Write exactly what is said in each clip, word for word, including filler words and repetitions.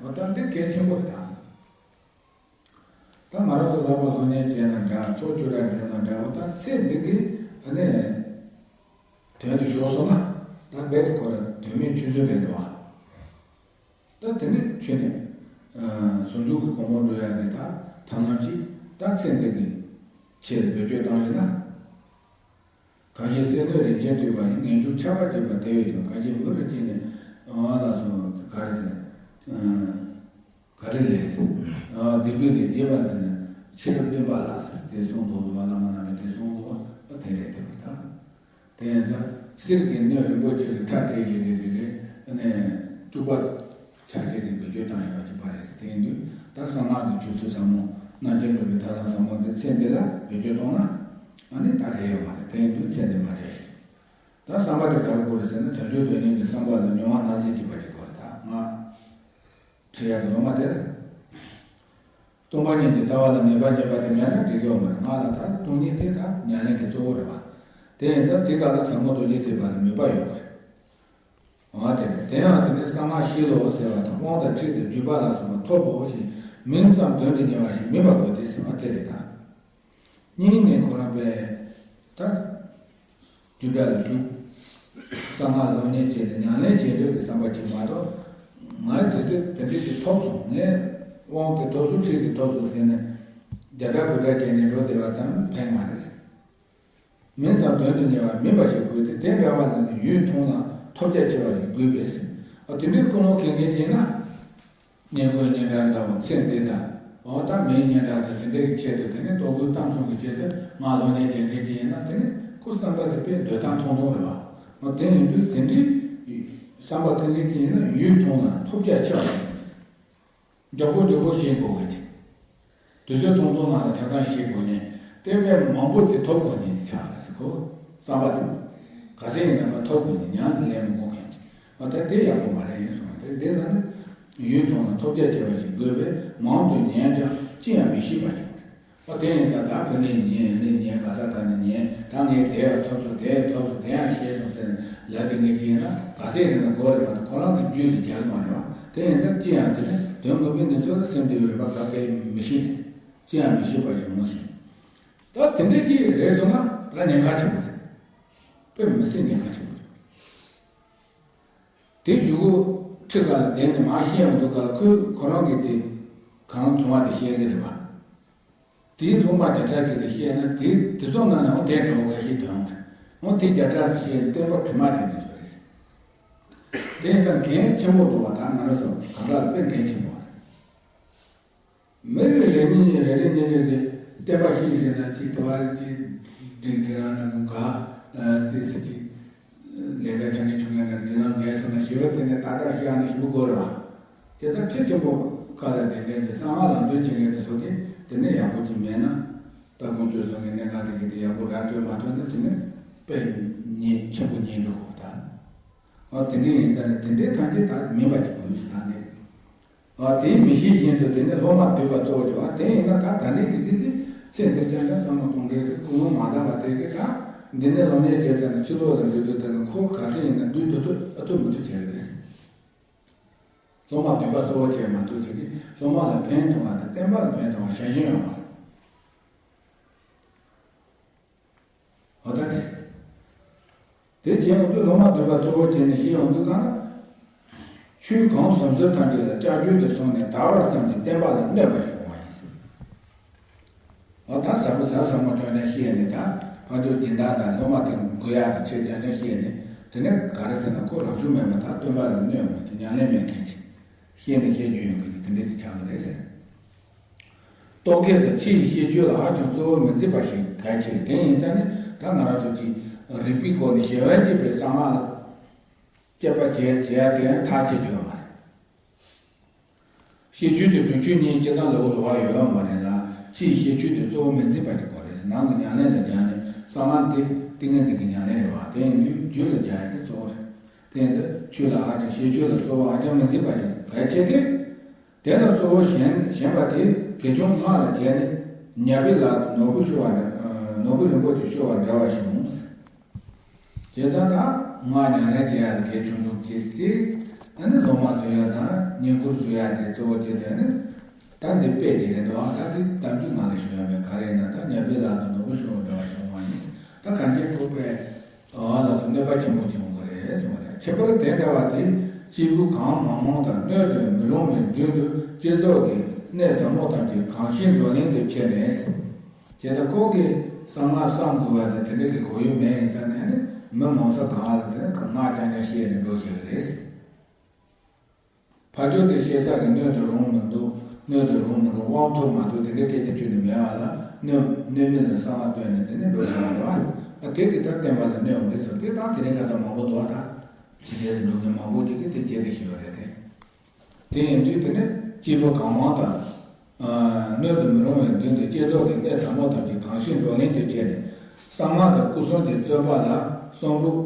འོ་ད་འདི་གལ་ཆེན་པོ་རེད་ད། ད་ང་རང་ཚོ་བསླབ་པ་སློབ་གཉེར་བྱས་ན་འདྲ། ཚོགས་ཆོས་ར་འགྲིམ་ན་འདྲ། འོ་ད་ཚེ་འདི་གི་ཨ་ནི་དོན་དུ་ཞོག་སོང་ན། ད་རྦད་དེ་ཁོ་ར་དོན་མེད་ཆུད་ཟོས་རེད་འདུག་བ། ད་དེ་ནས་ཁྱོད་ནས་ཨ་ཟུང་འཇུག་གི་གོ་འཕང་འགྲོ་ཡག་གི་ད་ཐབས་ལམ་ཅིག་ད་ཚེ་འདི་གི་ཆེད་དུ་བེད་སྤྱོད་བཏང་ཞིག་ན། གང་ཞིག་སེམས་ནི་རིན་ཆེན་སྤྲས་པ་ཡི། ངེས་འབྱུང་ཆགས་པ་བཅས་པ་དེ་བས་ཀྱང་། གང་ཞིག་མུ་རུ་སྐྱེས་ནས་ཨ་ལ་སོགས་ག་རེ་ཟེར། ཨ་ག་རེ་ལས་ཟེར། ཨ་སྡིག་པའི་རིགས་བརྗེད་པ་འདི་ནི་ཕྱི་རུ་སྨིན་པ་ལགས་ཟེར། དེ་གསུངས་འདུག་བླ་མ་རྣམ་པས་དེ་གསུངས་འདུག་པ། དེ་རེད་དེ་བར་ཐག་དེ་ཡིན་ཙང་གསེར་གྱི་སྣོད་རིན་པོ་ཆེ་གི་ཕྲ་བྲིས་ཤིག་གི་དེ་རེད། ཨ་ནས་དཀྲུག་པ་ཆ་ཤས་ཀྱི་བེད་སྤྱོད་བཏང་ཡག་ཅིག་པ་རེད། དེ་ཡིན་དུས་ད་གསང་སྔགས་ཀྱི་སྤྱོད་ཚུལ་ཟབ་མོ། རྣལ་འབྱོར་གྲུབ་པའི་ཐབས་ལམ་ཟབ་མོ་འདི་ཚེ་འདི་ལ་བེད་སྤྱོད་གཏོང་ན་ཨ་ནི་ད་རེད་ཡོད་མ་རེད། དེ་ཡིན་དུས་ཚེ་འདི་མ་བྱས་ཤིག་ད་བསམ་པ་དེ་ག་རེ་དགོས་རེད་ཟེར་ན། བྱང་ཆུབ་དོན་གཉེར་གྱི་བསམ་པ་ལ་མྱོང་བ་སྣ་ཚོགས་སྐྱེས་པ་ཅིག་དགོས་རེད། ད་ང་ཁྲིད་ཡག་གི་སློབ་མ་དེར། སྟོང་པ་ཉིད་ཀྱི་ལྟ་བ་ལ་ངེས་པ་རྙེད་པ་དེ་མེད་ན་འགྲིག་གི་ཡོད་མ་རེད། ང་ལ་ད་སྟོང་ཉིད་དེ་ད་ཉམས་ལེན་གྱི་གཙོ་བོ་རེད་པ། དེ་ཡིན་ཙང་དེ་ག་ལ་ཟབ་མོ་རྡོ་རྗེ་ཐེག་པ་ལ་མོས་པ་ཡོད་པ་རེད། འོ་དེ་རེད། དེ་ཡང་དེ་ནི་གསང་སྔགས་ཤེས་ལོ་ཟེར་བ་དང་། དབང་དང་ཁྲིད་དང་བརྒྱུད་པ་ལ་སོགས་པ་ཐོབ་བོ་ཞེས། མིང་ཙམ་དོན་དུ་གཉེར་བ་ཞིག་མིན་པ་དགོས་ཏེ་ཟེར་བ་དེ་རེད་ད། སྙིང་ནས་ཁོ་རང་པས་ད་རྒྱུ་འབྲས་ལ་ཞུགས། གསང་སྔགས་སློབ་གཉེར་བྱས་ཏེ་ཉམས་ལེན་བྱེད་འདོད་ཀྱི་བསམ་པ་ཅིག་མ་གཏོགས། ང་དེ་ཚེ་དེ་འདྲས་དེ་ཐོབ་སོང་། ངས་དབང་དེ་ཐོབ་སོང་། ཁྲིད་དེ་ཐོབ་སོང་ཟེར་ནས་རྒྱ་གྲ་གུ་གྲ་བྱས་ནས་འགྲོ་བསྡད་པ་ཙམ་ཕན་མ་རེད་ཟེར། མིང་ཙམ་དོན་དུ་གཉེར་བ་མིན་པ་ཞིག་དགོས་ཏེ། དེ་འདྲ་བ་ལ་ནི་ཡུན་ཐུང་ལ་ཐོབ་རྒྱ་ཆེ་བ་ཞིག་དགོས་པས་ཟེར། ཨ་དེ་འདྲའི་ཀུན་སློང་མཁན་མཁན་ཅིག་ན། སྙན་བརྒྱུད་སྙན་གྲགས་དང་ཚེ་འདི་དང་། འོ་ད་མིའི་སྙན་གྲགས་དང་དེ་འདྲའི་ཆེད་དུ་དེ་ནི་ལྟོ་གོས་གཏམ་གསུམ་གྱི་ཆེད་དུ་ང་སློབ་གཉེར་བྱེད་མཁན་ཅིག་ཡིན་ན། དེ་ནི་ཁོ་བསམ་པ་དེ་དཔེ་འདོད་སྟངས་ཐུང་ཐུང་རེད་བ། འོ་དེ་ཡིན་དུས་དེ་འདྲའི་བསམ་པ་མཁན་མཁན་ཅིག་ཡིན་ན་ཡུན་ཐུང་ལ་ཐོབ་རྒྱ་ཆེ་བ་ཡིན། མགྱོགས་པོ་མགྱོགས་པོ་ཤེས་དགོས་ཀྱི། དུས་ཚོད་ཐུང་ཐུང་ནང་ལ་ཆ་ཚང་ཤེས་དགོས་ནས། དེ་བས་མང་པོ་དེ་ཐོབ་དགོས་ནས་ཆགས་རེད་ཟེར། ཁོ་བསམ་པ་དེ་ག་ཚད་ཡིན་ན་མ་ཐོབ་དགོས་ནས་ཉམས་སུ་ལེན་མི་དགོས་མཁན་ཅིག་འོ་ད་དེ་ཡག་པོ་མ་རེད་ཡིན་གསུངས། དེ་དེ་ལ་ནི་ཡུན་ཐུང་ལ་ཐོབ་རྒྱ་ཆེ་བ་ཞིག་དགོས་པས། མང་དུ་ཉན་ཀྱང་ཅི་ཡང་མི་ཤེས་པ་ཅིག་འོ་དེ་ཡིན་ད། ད་ཕ་ནས་ཉན་ནས་ཉན། ག་ས་ག་ནས་ཉན། ད་ངས་དེ་ཡང་ཐོབ་སོང་། དེ་ཡང་ཐོབ་སོང་། དེ་ཡང་ཤེས་སོང་ཟེར་ནས་ལབ་དེ་ངས་ཅི་ཡིན་ན་ག་ཚད་ཡིན་ན་དགོས་རེད་མ་གཏོགས་ཁོ་རང་གི་རྒྱུད་ལ་རྒྱག་གི་མ་རེད་བ། དེ་ཡིན་ད་ཅི་ཡང་དེ་ནས་དོན་ངོ་མའི་གནས་ཚུལ་ལ་སེམས་དེ་ཡོད་རེད་པ་ག་གེ་མི་ཤེས། ཅི་ཡང་མི་ཤེས་པ་ཞིག་ངོ་ཤེས། ད་དེ་འདྲ་ཅིག་རེད་སོང་ན་ད་ཉེན་ཁ་ཆེན་པོ་རེད། དཔེ་མི་སྲིད་ཉེན་ཁ་ཆེན་པོ་རེད། དེ་གཞུག་གུ་ཁྲི་ཁ་ལ་བསྡད་ནས་མར་བཤད་ཡོང་དུས་ག་ལ་ཁོས་ཁོ་རང་གིས་དེ་གང་བྱུང་བ་དེ་བཤད་གི་རེད་པ། དེའི་སློབ་མ་བརྒྱ་ཕྲག་གཅིག་ལ་བཤད་ན་དེ་དེ་ཚོ་ནང་ནས་འོ་དེ་འདྲ་བོ་ཁ་ཤས་ཐོན་ཡོང་རེད། འོ་དེ་བརྒྱ་ཕྲག་བཤད་སྟོན་པ་དྲི་མ་དེ་འདྲ་ཚོ་རེད། དེ་ཡིན་ཙང་འགན་ཆེན་པོ་འདུག་བ། ད་ང་རང་ཚོ་གང་ལྟར་དཔེ་འགན་ཆེན་པོ་རེད། མི་རེ་རེ་གཉིས་རེ་རེ་གཉིས་རེ་རེ་བསྟན་པ་ཤེས་ཟེར་ན་ཅིག་དུ་བ་ཅིག་འགྲིག་འགྲིག་རང་ནང་ག་དེ་ཟེར་ཅིག་ལས་ཀ་ཆ་ངན་ཆུང་ངན་ལ་འགྲིག་རང་འགན་སོང་ན་ཞི་བ་དེ་ནས་ཏག་ཏག་ཤེས་ཨ་ནི་ཞིབ་པོ་དགོས་རེད་བ། དེ་ལྟར་ཁྲིད་ཆེན་པོ་ཁ་ལ་བསྡད་མཁན་དེ་གསང་བ་ལམ་སྟོན་བྱེད་མཁན་དེ་ཚོ་གིས་དེ་ནས་ཡག་པོ་ཅིག་མེད་ན། ད་དཀོན་མཆོག་གསུམ་གྱི་གནད་འགག་དེ་གི་དེ་ཡག་པོ་ར་སྤྲོད་མ་ཐུབ་ན་དེ་ནི་དཔེ་ཉེན་ཆེན་པོ་ཉེན་འགྲོ་གོ་ད། འོ་དེ་འདྲ་ཡིན་ཙང་ནས་དེ་འདྲའི་ཐམས་ཅད་ད་མིན་པ་ཅིག་དགོས་ཟེར་ད་འདི། འོ་དེའི་མི་ཤེས་བཞིན་དུ་དེ་ནི་སློབ་མ་སྡུད་པ་གཙོ་བོ་ཅིག་བ། དེ་ཡིན་ན་ད་ད་ནི་དེ་གི་གི་ཚེ་འདི་ཀྱང་ཀྱང་བསམ་བློ་གཏོང་མཁན་དེ་ཀུན་སློང་མ་དག་པ་དེ་གི་ད་འདི་ནས་སློབ་གཉེར་བྱས་ཙང་ནས་ཕྱི་ལོགས་ལ་འགྲོ་དུས་དེ་ནི་ཁོ་ག་ཚོད་ཡིན་ན་སྡུད་ཐུབ་ཐུབ་ཨ་ཐུབ་མི་ཐུབ་བྱས་རེད། སློབ་མ་སྡུད་པ་གཙོ་བོ་བྱས་མ་གཏོགས་ཅིག་གིས་སློབ་མ་ལ་ཕན་ཐོགས་པ་དང་བསྟན་པ་ལ་ཕན་ཐོགས་པ་ཞལ་ཞེན་ཡོང་བ་རེད། འོ་ད་དེ། དེ་བྱས་ཡོང་དུས་སློབ་མ་སྡུད་པ་གཙོ་བོ་བྱས་ནས་བཤད་ཡོང་དུས་གང་ན། ཆོས་གང་ཟབ་ཟབ་ཐམས་ཅད་ལ་ལྕགས་ཀྱུ་དེ་བཟུང་ནས་དར་བར་བརྩམས་ཏེ་བསྟན་པ་ལ་གནོད་པར་ཡོང་བ་ཡིན། འོ་ད་ཟབ་པོ་ཟབ་ཟབ་མོ་ཐོན་ནས་བཤད་ནས་ད་ཕར་ཚུར་སྦྱིན་བདག་དང་སློབ་མ་དེ་དགོས་ཡག་གི་ཆེད་དོན་ནས་བཤད་ནས་དེ་ནས་ག་རེ་ཟེར་ན་ཁོ་རང་ཤུགས་མེད་པ་དང་བསྟན་པ་ལ་གནོད་པ་དེ་ཉམས་ལེན་མེད་མཁན་ཅིག་བཤད་ནས་བཤད་རྒྱུ་ཡོད་མཁན་ཅིག་དེ་འདྲ་ཞིག་ཆགས་ཀྱི་རེད་ཟེར། རྟོག་གེ་དང་ཕྱིའི་ཤེས་བཅུ་ལ་ཧ་ཅང་གཙོ་བོར་མི་འཛིན་པ་ཞིག་གལ་ཆེ། དེ་ཡིན་ཙང་ནི་ད་ང་རང་ཚོ་གིས་རིག་པའི་སྒོ་ནས་གཞན་དབང་བྱེད་པའི་གསང་སྔགས་ལ་དཔྱད་པ་བྱེད་བྱེད་ཡ་དེ་ཡང་ཐག་ཆོད་ཀྱི་ཡོད་མ་རེད། ཤེས་བཅུ་དེ་སྒྲུབ་བཅུ་གཉིས་སྤྱིར་བཏང་ལོགས་ལོགས་པ་ཡོད་མ་རེད་ལ། ཕྱིའི་ཤེས་བཅུ་དེ་གཙོ་བོ་མི་འཛིན་པ་ཞིག་དགོས་རེད། ནང་གི་ཉམས་ལེན་ལ་སྦྱངས་ནས་གསང་སྔགས་དེ་ཏིང་ངེ་འཛིན་གྱི་ཉམས་ལེན་རེད་བ། དེ་ཡིན་དུས་རྒྱུད་ལ་སྦྱང་ཡ་དེ་གཙོ་བོ་རེད། དེ་ཡིན་དུས་ཆོས་ལ་ཧ་ཅང་ཤེས་བཅུ་ལ་གཙོ་བོ་ཧ་ཅང་མི་འཛིན་པ་ཞིག་གལ་ཆེ་སྟེ། དེ་ལ་གཙོ་བོ་ཞེན་ཞེན་པ་དེ་དགེ་སྦྱོང་སྔགས་ལ་བྱས་ནས་ཉ་པའི་ལག་ཏུ་ནོར་བུ་ཤོར་བ་འདྲ། ནོར་བུ་རིན་པོ་ཆེ་ཤོར་བ་འདྲ་བ་ཞིག་འོང་ཟེར། དེ་ལྟར་ད་སྔགས་ཉམས་ལེན་བྱེད་ཡག་ལ་གལ་ཆུང་ཆུང་བྱེད་ཚེ། ཨ་ནི་སློབ་མ་བསྡུ་ཡ་དང་བསྙེན་བཀུར་བསྡུ་ཡ་དེ་གཙོ་བོ་བྱས་ཏེ་ནི། ད་འདི་དཔེ་ཅིག་རེད་འདུག་ཨ་ད་འདི་གཏམ་རྒྱུད་ནང་ལ་ཞུ་ཡ་མེད། ག་རེ་ཡིན་ན་ད་ཉ་པའི་ལག་ཏུ་ནོར་བུ་ཤོར་བ་འདྲ་བ་ཞིག་ཡོང་བ་ཡིན། ད་གང་ཅི་ཐུབ་པའི་ཨ་ལ་སོགས་གནོད་པ་ཆེན་པོ་ཅིག་ཡོང་གི་རེད་གསུངས་པ་རེད། ཁྱད་པར་དེ་འདྲ་བ་དེ་སྐྱེས་བུ་གང་མང་མང་དང་སྣོད་དུ་མི་རུང་བའི་མདུན་དུ་བསྐྱེད་རྫོགས་ཀྱི་གནད་ཟབ་མོ་ཐམས་ཅད་གང་ཤེས་བགྲོ་གླེང་དུ་བྱས་ནས། དེ་ལྟར་ཁོ་གིས་གསང་སྔགས་བསམ་དགོས་པ་དང་དེ་འདྲ་གི་གོ་ཡུལ་མེད་ཡིན་ཙང་ནས་ནི་མི་མང་ས་གང་ལ་དེ་ནི་སྔགས་རྐྱང་རྐྱང་བཤད་ནས་འགྲོ་བཞིན་རེད། ཕར་ཕྱོགས་དེ་བཤད་ས་གི་སྣོད་དུ་རུང་མི་འདུག་སྣོད་དུ་རུང་མི་རུང་དབང་ཐོབ་མ་ཐོབ་དེ་འདྲའི་སྐད་ཆ་ཁྱོན་ནས་མེད་པ་ལ་སྣོད་སྣོད་མིན་ལ་གསང་བ་བཏོན་ནས་དེ་ནས་འགྲོ་བཞིན་པ་རེད་བ། དེ་གི་ད་བསྟན་པ་ལ་གནོད་འོང་རེད་ཟེར་དེ་དང་དེ་རིང་ཁ་སང་མང་པོ་འདུག་བ། ད་ཕྱི་རྒྱལ་དུ་འགྲོ་མཁན་མང་པོ་ཅིག་གིས་དེ་བྱེད་བསྡད་བཞིན་ཡོད་རེད་དེ། དེ་ཡིན་དུས་དེ་ནི་སྐྱེས་བུ་གང་མང་དང་། སྣོད་དུ་མི་རུང་བའི་མདུན་དུ་བསྐྱེད་རྫོགས་ཀྱི་གནད་ཟབ་མོ་ཐམས་ཅད་གང་ཤེས་བགྲོ་གླེང་དུ་བྱས་ནས། གསང་སྔགས་དང་སྐུ་གསུམ་གྱི་རྩོད་པ་ལ་གསུང་སྒྲོག་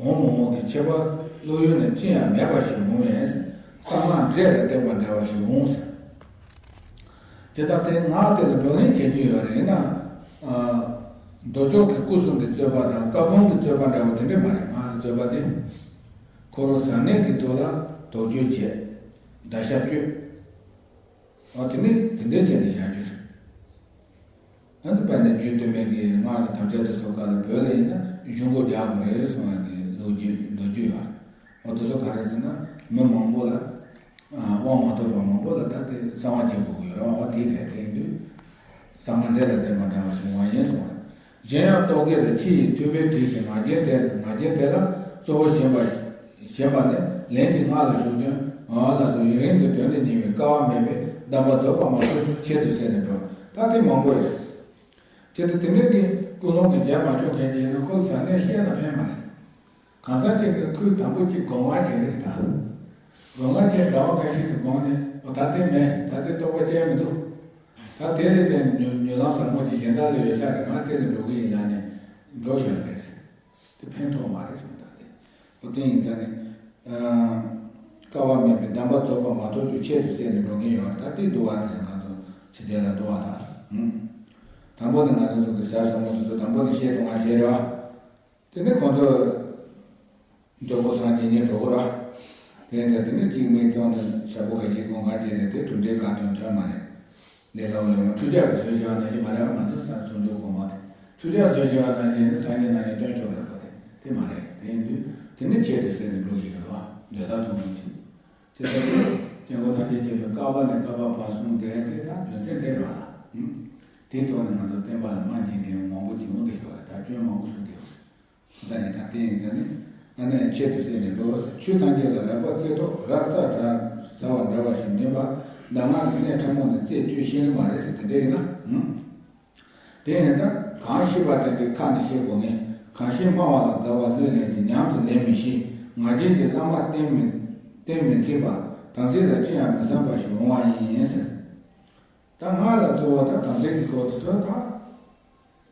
འོང་མི་འོང་གི་ཁྱད་པར་བློ་ཡུལ་ནས་ཅི་ཡང་མེད་པ་ཞིག་འོང་བས། གསང་སྔགས་འདྲེས་ལ་བརྟེན་པ་འདྲ་བ་ཞིག་འོང་ཟེར། དེ་དང་དེ་སྔགས་དེ་ལ་བགྲོ་གླེང་བྱེད་རྒྱུ་ཡོད་རེད་ན། མདོ་ཕྱོགས་ཀྱི་སྐུ་གསུམ་གྱི་རྩོད་པ་དང་བཀའ་འབུམ་གྱི་རྩོད་པ་འདྲ་བ་དེ་འདྲས་མ་རེད། སྔགས་ཀྱི་རྩོད་པ་དེ། འཁོར་བཟང་ངན་གྱི་ཐོག་ལ་དོགས་གཅོད་བྱེད། བརྡར་ཤ་གཅོད། འོ་དེ་ནི་དེ་འདྲའི་བྱས་ནས་བཞག་རྒྱུ་རེད། ཨ་ནི་དཔལ་ལྡན་རྒྱུད་སྟོད་སྨད་ཀྱི་སྔགས་ཀྱི་དམ་བཅའ་དེ་ཚོ་སྐབས་ལ་བོད་ལ་ཡིན་ན་གཞུང་སྒོ་རྒྱག་དགོས་རེད་གསུང་ཡ་གི་ལོ་རྒྱུས་ལོ་རྒྱུས་ཡོད་རེད། འོ་དེ་ཚོ་ག་རེ་ཟེར་ན་མི་མང་པོ་ལ་དབང་མ་ཐོབ་པ་མང་པོ་ལ་ད་དེ་གསང་བ་བྱེད་དགོས་ཀྱི་ཡོད་རེད། འོ་དེ་རེད། དེ་ཡིན་དུས་གསང་སྔགས་འདྲེས་ལ་བརྟེན་པ་འདྲ་བ་ཞིག་འོང་བ་ཡིན་གསུང་རེད། གཞན་ཡང་རྟོག་གེ་ལ་ཕྱི་ཡི་ཐུབ་པས་བྲིས་ཤིང་ངག་རྒྱན་དེ་ངག་རྒྱན་དེ་ལ་གཙོ་བོ་བཞེངས་པ་བཞེངས་པ་ནི་ལན་གྱི་སྔགས་ལ་ཞུགས་ཀྱང་ང་ལ་སོགས་ཡུན་རིང་དུ་དོན་དུ་གཉེར་བའི་སྐལ་བ་མེད་པས་གདམས་པ་རྫོགས་པ་མ་ཐོབ་ཀྱང་ཆེད་དུ་གསན་ནས་འགྲོ། ད་དེ་མང་པོ་ཡོད། ཁྱེད་དུ་དེ་འདྲའི་གི་ཀུན་སློང་གི་རྒྱ་མ་ཆོག་མཁན་གྱི་ཡིན་ན་ཁོ་ལ་ཟ་ནས་བཤད་ན་ཕན་མ་རེད། གང་ཟག་གཅིག་གིས་ཁོས་དང་པོ་གཅིག་སྒོམ་ངག་བྱས་རེད་ད། སྒོམ་ངག་བྱས་ཟླ་བ་ཁ་ཤས་ཤིག་སྒོམ་ནས་ཨོ་ད་དེ་མེད། ད་དེ་རྟོགས་པ་སྐྱེ་མི་འདུག་ད་དེ་ལས་ཀྱང་ཉོ་ཉོ་ལམ་ཟབ་མོ་ཅིག་གཞན་དག་ལ་ཡོད་ས་རེད། ང་དེ་ལ་འགྲོ་གི་ཡིན་ལབ་ནས་འགྲོ་བཞག་རེད། དེ་ཕན་ཐོགས་མ་རེད་གསུངས། ད་དེ་ཨོ་དེ་ཡིན་ཙང་ནས་སྐལ་བ་མེད་པའི་གདམས་པ་རྫོགས་པ་མ་ཐོབ་ཀྱང་ཆེད་དུ་གསན་ནས་འགྲོ་མཁན་ཡོད་རེད། ད་དེ་འདུག་བ། དེ་ང་ཚོ་ཕྱི་རྒྱལ་ལ་འདུག་བ། ད་དང་པོ་ནས་ང་ཚོ་ཚོ་གི་ཟ་ཟབ་མོ་དེ་ཚོ་དང་པོ་ནས་བཤད་དུ་ང་བྱས་རེད་བ། དེ་ནས་ཁོང་ཚོ་འཇོག་པོ་སངས་རྒྱས་ཉིད་འགྲོ་གི་ར། དེ་ནས་དེ་ནས་གཅིག་མིག་བཙོང་དུ་ཞག་པོ་ཁ་ཤས་སྒོམ་ཁ་བྱས་ནས་དེ་གྲུབ་འབྲས་ག་ཐོན་ཐོན་མ་རེད། ལས་སླ་བོ་ཡོད་མ། འཕྲུལ་ཆས་ཀྱི་བཟོས་བྱས་པ་ནང་བཞིན་མ་རེད། ང་ཚོ་ས་སུམ་ཅུ་གོང་མ་དེ་འཕྲུལ་ཆས་བཟོས་བྱས་པ་ནང་བཞིན་ནི་སང་ཉིན་གནངས་ཉིན་སྟོན་ཆོག་རེད་པ། དེ་དེ་མ་རེད། དེ་ཡིན་དུས་དེ་ནི་ཆེད་དུ་གསན་ནས་འགྲོ་བཞིན་ཡོད་པ་འདོད་ཐག་ཆོད་མོ་ཅིག་དེ་ལྟར་དུ་སྐྱེ་འགོ་ཐམས་ཅད་མཁྱེན་པའི་བསྐལ་པ་ནས་བསྐལ་པ་བར་གསུངས་ཏེ་དེ་དག་དོན་ཚན་དེ་རེད་བ། དེའི་ཐོག་ནས་ང་ཚོ་བསྟན་པ་ལ་སྨན་གྱི་འདེམས་མང་པོ་ཅིག་འོང་བསྡད་ཡོད་རེད། ད་སྐྱོན་མང་པོ་བྱུང་བསྡད་ཡོད་རེད། ད་ནི་ད་དེ་ཡིན་ཙང་ནི་ཨ་ནི་ཆེད་དུ་གསན་ནས་འགྲོ། ཆོས་ཐམས་ཅད་ལ་རགས་པ་རྩེ་ཐོག་རགས་རྩ་ཟ་བ་འདྲ་བ་ཞིག་འདོན་པ་གདམས་ངག་གི་གནད་ཕྲ་མོ་ནི་རྩད་གཅོད་ཤེས་ཀྱི་མ་རེད་ཟེར་དེ་འདྲ་ཡིན་ན། དེ་ཡིན་ཙང་གང་ཤེས་པ་དེ་གི་ཁ་ནས་བཤད་དགོས་ངེས། གང་ཤེས་སྨྲ་བ་ལ་དགའ་བ་བློས་ལེན་གྱི་ཉམས་སུ་ལེན་མི་ཤེས། ངག་རྒྱུན་གྱི་བླ་མ་བསྟེན་མི་བསྟེན་མི་མཁས་པ་དམ་ཚིག་ལ་ཅི་ཡང་མི་བསམ་པ་ཞིག་འོང་བ་ཡིན་ཟེར། ད་སྔགས་ལ་གཙོ་བོ་ད་དམ་ཚིག་གི་སྐོར་དུ་ཚོད་ད་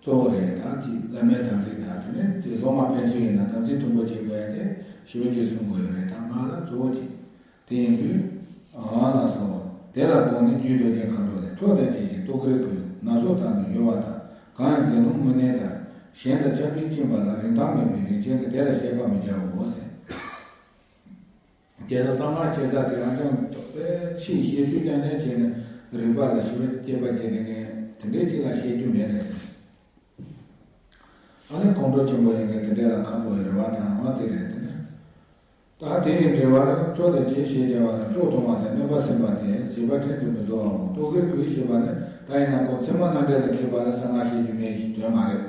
གཙོ་བོ་རེད། ད་ཅི་བླ་མའི་དམ་ཚིག་དང་དེ་ནས་ཅི་སློབ་མ་ཕན་ཚུན་ཡིན་ན་དམ་ཚིག་མཐུན་པོ་བྱེད་དགོས་ཡ་དེ་ཞེ་པོ་ཅིག་གསུང་དགོས་ཡོད་རེད། ད་སྔགས་ལ་གཙོ་བོ་ཅིག་དེ་ཡིན་དུས། ཨ་ལ་སོགས། དེ་ལ་དགོངས་ནས་རྒྱུད་རྡོ་རྗེ་མཁའ་འགྲོ་ལས། ཁྲོ་དང་བཅས་ཤིང་རྟོག་གེར་བསྐུལ། ན་ཚོད་ལྟར་དུ་ཡོལ་བ་དང་། གང་ཡང་དགེ་སློང་དངོས་གནས་དང་། གཞན་དང་ཆགས་པས་བཅིངས་པ་ལ། རིན་ཐང་མེད་པས་རིན་ཆེན་དང་། དེ་ལ་བཤད་པར་མི་བྱའོ་ཟེར། དེ་ལ་གསང་སྔགས་ཤེས་ས་དེ་རང་ཅང་དོགས་པའི་ཕྱིའི་བཤད་རྒྱུད་ཀྱང་ལེན་བྱས་ནས་རིག་པ་ལ་ཞིབ་པ་དཔྱད་པ་བྱེད་མཁན་དེ་འདྲའི་ཅིག་ལ་བཤད་རྒྱུ་མེད་རེད་ཟེར། ཨ་ནི་ཁོང་ཁྲོ་ཆེན་པོ་ཡིན་མཁན་དེ་འདྲ་ལ་ཁག་པོ་ཡོད་རེད་བ། དང་བ་དེ་རེད། དེ་ནི། ད་དེ་ཡི་འགྲེལ་པར་ཁྲོ་དང་བཅས་ཞེས་བྱ་བ་ནི་ཁྲོ་མཐོང་བ་དང་གནོད་པ་སེམས་པ་སྟེ་བྱིས་པ་ཁྲིམས་དུ་མི་བཟོ་བའོ། རྟོག་གེར་བསྐུལ་ཞེས་པ་ནི་ད་ཡིན་ན་ཁོ་མཚན་མོ་རྣམ་འགྲེལ་ལ་མཁས་པ་ལ་གསང་སྔགས་ཤེས་རྒྱུ་མེད་ཞེས་དོན་མ་རེད།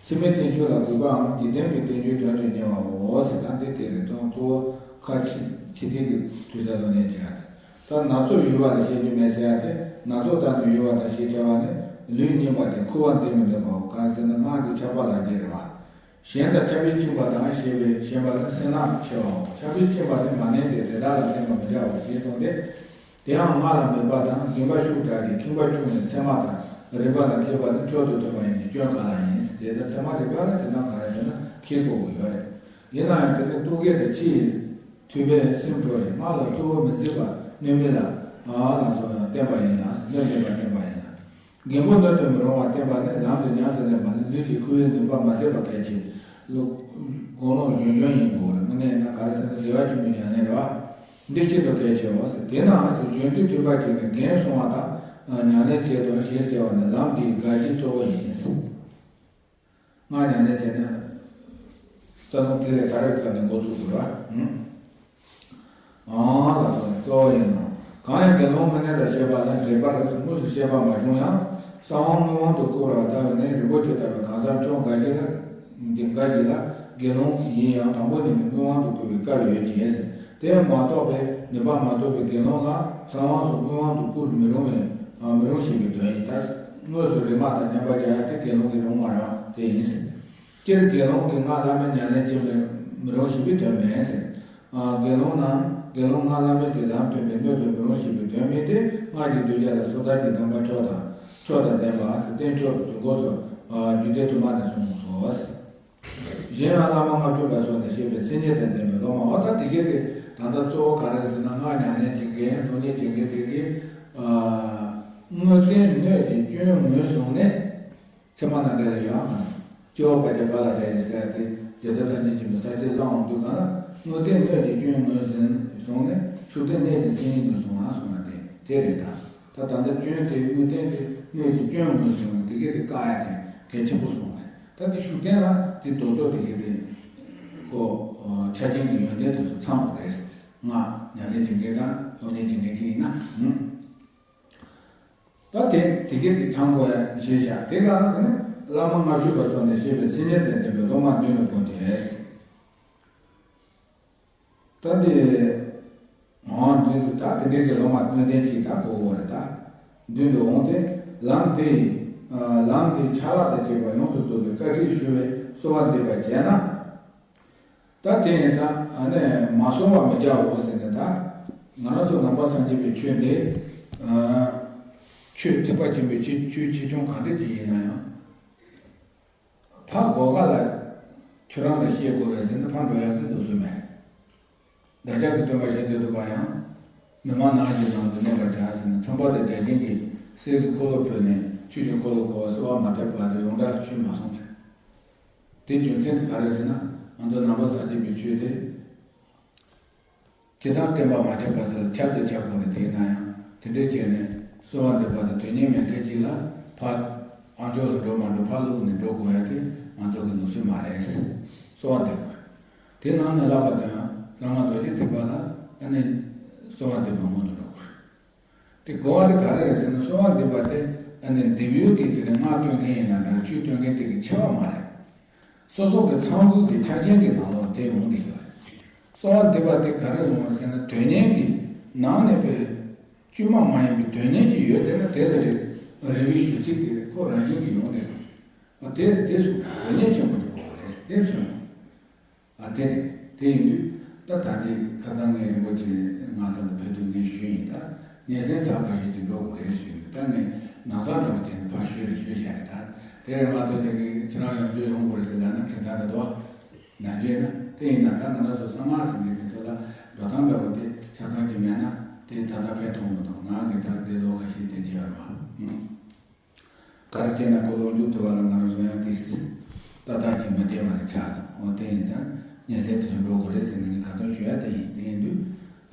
ཕྱི་མའི་བསྟན་བཅོས་ལ་གུས་པའམ་འཇིག་རྟེན་པའི་བསྟན་བཅོས་དོན་དུ་གཉེར་བའོ་ཟེར། ད་འདི་དེ་རེད། དོན་གཙོ་བོ་ཁ་ཕྱི་ཕྱི་དེ་གི་དུས་ས་ལོ་ནས་བྱས་ཏེ། ད་ན་ཚོད་ཡོལ་བ་ལ་བཤད་རྒྱུ་མེད་ཟེར་ཡ་དེ་ན་ཚོད་ལྟར་དུ་ཡོལ་བ་དང་ཞེས་བྱ་བ་ནི་ལུས་རྙིང་པ་དེ་འཁུ་བ་འཛིན་མི་འདོད་པའོ། གང་ཟེར་ན་སྔགས་འདི་ཆགས་པ་ལ་འགྱུར་རེད་བ། གཞན་དང་ཆགས་པས་བཅིངས་པ་དང་ཞེས་པའི་ཞེས་པ་ནི་སེར་སྣ་ཆེ་བའོ། ཆགས་པས་བཅིངས་པ་ནི་མ་ནིང་སྟེ་དེ་དག་ལ་བརྟེན་པར་མི་བྱའོ་ཞེས་གསུངས་ཏེ། དེའང་སྔགས་ལ་མོས་པ་དང་འདུན་པ་ཤུགས་དྲག་ཅིང་ཁེངས་པ་ཆུང་བའི་ཚད་མ་དང་རིགས་པ་ལ་མཁས་པ་ནི་མཆོག་ཏུ་ཐོབ་པ་ཡིན་གྱི་སྐྱོན་གང་ལ་ཡིན། དེ་ལྟར་ཚད་མ་རིགས་པ་ལ་དེ་དང་གང་ལ་ཟེར་ན་མཁས་དགོས་ཀྱི་ཡོད་རེད། ཡིན་ན་ཡང་དེ་ནི་རྟོག་གེ་དང་ཕྱི་ཡི་ཐུབ་པས་སེམས་འཕྲོག་ཅིང་སྔགས་ལ་གཙོ་བོ་མི་འཛིན་པ་སྣོད་མིན་ལ་ཨ་ལ་སོགས་ཡང་བསྟན་པ་ཡིན་ལ་སྣོད་མེད་པར་བསྟན་པ་ཡིན་ལ། རྒན་པོ་སྣོད་དུ་མི་རུང་བ་བསྟན་པ་ནི་ལམ་དུ་ཉམས་སུ་ལེན་པ་ནི་ལུས་ཀྱི་ཁུ་བའི་ནུས་པ་མ་ཟད་པ་གལ་ཆེ། ལུགས་དགོངས་ཀློང་གཞོན་གཞོན་ཡིན་དགོས་རེད། དངོས་གནས་ན་ག་རེ་ཟེར་ན་བདེ་བ་ཆེན་པོའི་ཉམས་ལེན་རེད་བ། འདི་སྤྱི་དང་གལ་ཆེ་བ་ཟེར། དེས་ན་ཟེར་གཞོན་དུས་ཐོས་པ་བྱས་ནས་འགན་སྲུང་བ་དང་ཉམས་ལེན་བྱེད་དོ་ཞེས་ཟེར་བ་ནི་ལམ་འདིའི་དགག་གཞི་གཙོ་བོ་ཡིན། སྔགས་ཉམས་ལེན་བྱས་ན། རྩ་རླུང་ཐིག་ལེ་ད་རེས་སྐབས་ནས་འགོ་བཙུགས་དགོས་ར། ཨང་ལ་སོགས་ནས་གཙོ་བོ་ཡིན་ནོ། གང་ཡང་དགེ་སློང་དངོས་གནས་ལ་བཤད་པ་ལ་འགྲེལ་པ་རེད་ཟེར་དངོས་སུ་བཤད་པ་མ་བྱུང་ཡང་། གསང་བ་དངོས་དབང་དུ་བཀུར་བ་ལྟ་བུ་ནི་རིན་པོ་ཆེ་ལྟ་བུའི་གང་ཟག་ཕྱོགས་འགའ་ཞིག་ལ། འགའ་ཞིག་ལ་དགེ་སློང་ཡིན་ཡང་དང་པོ་ཉིད་ནས་དངོས་དབང་དུ་བཀུར་བའི་སྐབས་ཡོད་ཅིང་ཟེར། དེ་མ་གཏོགས་པའི་ནུས་པ་མ་ཐོབ་པའི་དགེ་སློང་ལ་གསང་བ་སོགས་དངོས་དབང་དུ་བཀུར་མི་རུང་བའི་མི་རུང་ཞེས་པའི་དོན་ཡིན། ད་དངོས་སུ་རིག་མ་དང་མཉམ་པར་སྦྱར་ཡ་དེ་དགེ་སློང་གི་རུང་བ་རེད་བ། དེ་ཡིན། སྤྱིར་དགེ་སློང་གིས་སྔགས་བླ་མེད་ཉམས་ལེན་བྱེད་མི་མི་རུང་ཞེས་པའི་དོན་མེད་ཟེར། ཨ། དགེ་སློང་ནང་དགེ་སློང་སྔགས་བླ་མེད་ཀྱི་ལམ་སྟོན་པའི་སྣོད་དུ་མི་རུང་ཞེས་པའི་དོན་མེད་དེ། སྔགས་ཀྱི་གདུལ་བྱ་ལ་སོ་ཐར་གྱི་རྣམ་པ་མཆོག་དང་མཆོག་དང་ལྡན་པ་ཟེར་བསྟན་མཆོག་གི་དུས་འཁོར་སོགས། ཨ། རྒྱུད་སྡེ་དུ་མ་ནས་གསུངས་སོ། གཞན་ཡང་བླ་མ་ལྔ་བཅུ་པ་སོགས་ནས་བཤད་པའི་མཚན་ཉིད་དང་ལྡན་པའི་སློབ་མ། འོ་ད་དེ་གས་དེ་ད་ལྟ་གཙོ་བོ་ག་རེ་ཟེར་ན། སྔགས་ཉམས་ལེན་བྱེད་མཁན་སློབ་གཉེར་བྱེད་མཁན་དེ་གས། ཨ། དངོས་བསྟན་སྣོད་ཀྱི་སྐྱོན་ངོས་བཟུང་ནས། ཚད་མ་ནང་བཀའ་ལ་ཡོད་ཨང་། སྐྱེ་བོ་བར་ཆད་པ་ལ་བྱ་ཞིང་ཟེར་ཏེ། རྒྱལ་སྲས་ཐམས་ཅད་མཁྱེན་པའི་ས་བཅད་བླང་འོང་དུས་གང་ལ། དངོས་བསྟན་སྣོད་ཀྱི་སྐྱོན་ངོས་ཟིན་བཟུང་ནས་ཤུགས་བསྟན་གནད་ཀྱི་མཚན་ཉིད་ངོས་བཟུང་ང་གསུངས་པ་དེ་དེ་རེད་ད། ད་ད་ལྟ་སྐྱོན་དེ་དངོས་བསྟན་དེ་སྣོད་ཀྱི་སྐྱོན་ངོས་བཟུང་ནས་དེ་གས་དེ་བཀག་ཡ་དེ་གལ་ཆེན་པོ་གསུངས་པ་རེད། ད་དེ་ཤུགས་བསྟན་ལ་དེ་རྡོག་རྡོག་དེ་གས་དེ་ཁོ་ཆ་རྐྱེན་གྱི་ཡོན་ཏན་དེ་ཚོ་ཚང་དགོས་རེད། སྔགས་ཉམས་ལེན་བྱེད་མཁན་དང་སློབ་གཉེར་བྱེད་མཁན་གཅིག་ཡིན་ན། ད་དེ་དེ་གས་དེ་ཚང་དགོས་ཡ་ཞེས་བྱ། དེ་ག་ལ་དེ་ནི་བླ་མ་ལྔ་བཅུ་པ་སོགས་ནས་བཤད་པའི་མཚན་ཉིད་དང་ལྡན་པའི་སློབ་མ་མདུན་ལ་བོར་ཏེ། ད་དེ་འོང་མདུན་དུ། ད་དེ་འདྲའི་གི་སློབ་མ་དངོས་བསྟན་ཅིག་ད་གོ་དགོས་རེད། ད་མདུན་དུ་འོངས་ཏེ། ལམ་འདི་ཡི་ལམ་འདིའི་ཕྱག་ལག་དང་བཅས་པ་ཡོངས་སུ་རྫོགས་པའི་བཀའ་ཁྲིད་ཞུ་བའི་གསོལ་བ་འདེབས་པར་བྱས་ན། ད་དེ་ཡིན་ཙང་ཨ་ནི་མ་གསོལ་བ་མི་རྒྱག་འོ་ཟེར་ནས། ད་ང་རང་ཚོ་ནང་པ་སངས་རྒྱས་པའི་ཆོས་འདི། ཨ། ཆོས་ཐེག་པ་ཆེན་པོའི་ཆོས་ཆོས་ཆེ་ཆུང་གང་འདྲ་ཅིག་ཡིན་ན་ཡང་། ཕར་སྒོ་ཁ་ལ་ཁྱོད་རང་ལ་བཤད་དགོས་པས་ཟེར་ན་ཕར་འགྲོ་ཡག་གི་ལུགས་སྲོལ་མེད། བདག་ཅག་གི་སྟོན་པ་ཞལ་མཛད་འདོད་པ་ཡང་། མི་མང་ནང་གི་ནང་དུ་གནས་པར་བྱ་ཟེར་ནས། ཚངས་པ་དང་བརྒྱ་བྱིན་གྱིས་གསེར་གྱི་འཁོར་ལོ་ཕུལ་ནས་ཆོས་ཀྱི་འཁོར་ལོ་བསྐོར་བར་གསོལ་བ་མ་འདེབས་པ་དེ་ཡོངས་གྲགས་ཆོས་མ་སོང་ཟེར། དེ་རྒྱུ་མཚན་དེ་ག་རེ་ཟེར་ན། ང་ཚོ་ནང་པ་སངས་རྒྱས་པའི་ཆོས་དེ། སྤྱིར་བཏང་བསྟན་པ་མ་ཁྱབ་པ་ཟེར་ལ་ཁྱབ་དང་ཁྱབ་དགོས་རེད། དེ་ཡིན་ན་ཡང་དེ་འདྲའི་བྱས་ནས་གསོལ་བ་འདེབས་པ་དེ་དོན་སྙིང་མེད་མཁན་ཅིག་ལ་ཕར་ཨ་མཆོག་ལ་འགྲོ་མ་འགྲོ་ཕར་བླུགས་ནས་འགྲོ་དགོས་ཡ་དེ་ང་ཚོ་གི་ལུགས་སྲོལ་མ་རེད། གསོལ་བ་འདེབས་དགོས། དེ་ནང་ནས་བསླབ་པ་དང་གསང་སྔགས་རྡོ་རྗེ་ཐེག་པ་ལ་ཨ་ནི་གསོལ་བ་འདེབས་པ་སྔོན་དུ་འགྲོ་དགོས། དེ་གོ་བ་དེ་ག་རེ་རེད་ཟེར་ན། གསོལ་བ་འདེབས་པ་དེ་ཨ་ནི་འདེབས་ཡུལ་གྱི་དེ་ནི་སྔགས་སྟོན་མཁན་ཡིན་ན་འདྲ། ཆོས་སྟོན་མཁན་དེ་གི་ཆེ་བ་མ་རེད། སོ་སོ་གི་ཚང་དགོས་ཀྱི་ཆ་རྐྱེན་གྱི་ནང་ལོགས་དེ་ཡོང་གི་ཡོད་རེད། གསོལ་བ་འདེབས་པ་དེ་ག་རེ་ཡོང་བ་ཟེར་ན། དོན་གཉེར་གྱི་ནང་ནས་པའི་དཀྱུས་མ་མ་ཡིན་པའི་དོན་གཉེར་ཅིག་ཡོད་དེ་ན། དེ་ལ་རེ་རེ་བའི་ཞུ་ཚིག་དེ་ཁོ་རང་བཞིན་གྱིས་ཡོང་དེ་རེད། དེ་དེ་སུ་དོན་གཉེར་ཆེན་པོ་ཅིག་དགོས་པ་རེད། དེ་བྱུང་། ཨ། དེ་རེད། དེ་ཡིན་དུས་ད་ད་ལྟའི་ཁ་སང་ངས་རིན་པོ་ཆེ་ངྷ་ས་ལ་ཕེབས་དུས་ངས་ཞུས་ཡིན། ད་སྙན་སེང་ཚར་ཁ་ཤས་ཅིག་འགྲོ་དགོས་རེད་ཞུས་ཡིན། ད་ངས་ནང་སང་འདྲ་པོ་བྱས་ནས་ཕར་ཞུས་རེད་ཞུས་བཞག་རེད། ད་དེ་རེད་མ་གཏོགས་ཅིག་གིས་ཁྱེད་རང་ཡོང་རྒྱུ་ཡོང་དགོས་རེད་ཟེར་ལབ་ན་ཁེ་མཚར་རེད་དོ། ནང་རྒྱུ་ཡིན་ན། དེ་ཡིན་ན་ད་ང་རང་ཚོ་གསང་སྔགས་ཟེར་མཁན་དེ་ཚོ་ལ་འགྲོ་སྟངས་འདྲ་པོ་དེ་ཆ་ཚང་ཅིག་མེད་ན་དེ་ད་ལྟ་ཕན་ཐོགས་མི་འདུག་ང་གིས་ད་འདི་ལོ་ཁ་ཤས་དེ་བྱས་པ་རེད་བ། ག་རེ་བྱས་ན་ཁོ་ལོ་རྒྱུས་དེ་བ་ལ་ང་རང་བཟོ་ཡང་དེ་ཏག་ཏག་ཅིག་མ་བསྡད་པ་རེད་ཆགས་འདུག་འོ་དེ་ཡིན་ཙང་སྙན་སེང་དེ་ཚོ་འགྲོ་དགོས་རེད་ཟེར་ནས་ངས་ཁ་ཏོན་ཞུ་ཡ་དེ་ཡིན། དེ་ཡིན་དུས་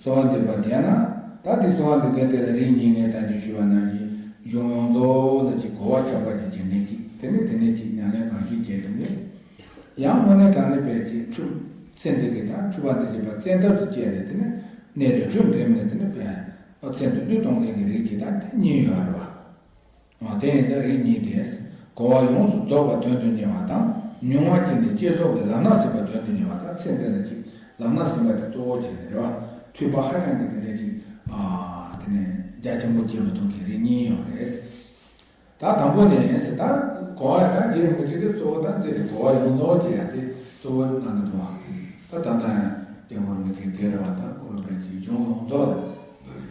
གསོལ་བ་འདེབས་པ་བྱས་ན། ད་དེ་གསོལ་བ་འདེབས་མཁན་དེ་ལ་རིགས་གཉིས་ངས་ད་ཅི་ཞུས་པ་ནང་བཞིན་གཞུང་ཡོངས་རྫོགས་ལ་ཅིག་གོ་བ་ཆགས་པ་ཅིག་བྱེད་མཁན་ཅིག་དེ་ནས་དེ་ནས་ཅིག་ཉམས་ལེན་གང་ཞིག་བྱས་ཐུབ་ན། ཡང་དངོས་གནས་དྲང་གནས་པའི་ཅིག་འཁྲུལ་སེམས་དེ་གི་ད་འཁྲུལ་པ་འདི་བྱེད་པ་བཙན་ཐབས་སུ་བྱས་ནས་དེ་ནས་གནས་རི་ཁྲོད་འགྲིམས་ནས་དེ་ནས་པའི་སེམས་དེ་བསླུས་གཏོང་མཁན་གྱི་རིགས་ཅིག་ད་དེ་གཉིས་ཡོད་རེད་བ། འོ་དེ་ཡིན་ད་རིགས་གཉིས་ཏེ། གོ་བ་ཡོངས་སུ་རྫོགས་པ་དོན་དུ་གཉེར་བ་དང་། མྱོང་བ་གཅིག་ནས་བསྐྱེད་རྫོགས་ཀྱི་ལམ་སྣ་ཟིན་པ་དོན་དུ་གཉེར་བ་དང་། ཚེ་འདི་ལ་གཅིག་ལམ་སྣ་ཟིན་པ་དེ་གཙོ་བོ་བྱས་ནས་རེད་བ། འཁྲུལ་པ་ཧ་ཅང་གི་དེ་འདྲ་ཅིག་ཨ་དེ་ནས་རྒྱ་ཆེན་པོ་བྱེད་མི་ཐུབ་མཁན་རིགས་གཉིས་ཡོད་རེད། ད་དང་པོ་ནས་ཟེར་ད་གོ་བ་ད་རྗེ་རིན་པོ་ཆེ་གིས་གཙོ་བོ་ད་འདི་རེད། གོ་བ་ཡོངས་རྫོགས་བྱེད་ཡ་དེ་གཙོ་བོ་གནང་གི་འདུག་བ། ད་ད་ལྟ་ཡང་སྐྱབས་མགོན་རིན་པོ་ཆེ་དེ་རེད་བ། ད་ཁོ་རང་པའི་ཅིག་གཞུང་ཡོངས་རྫོགས་ལ་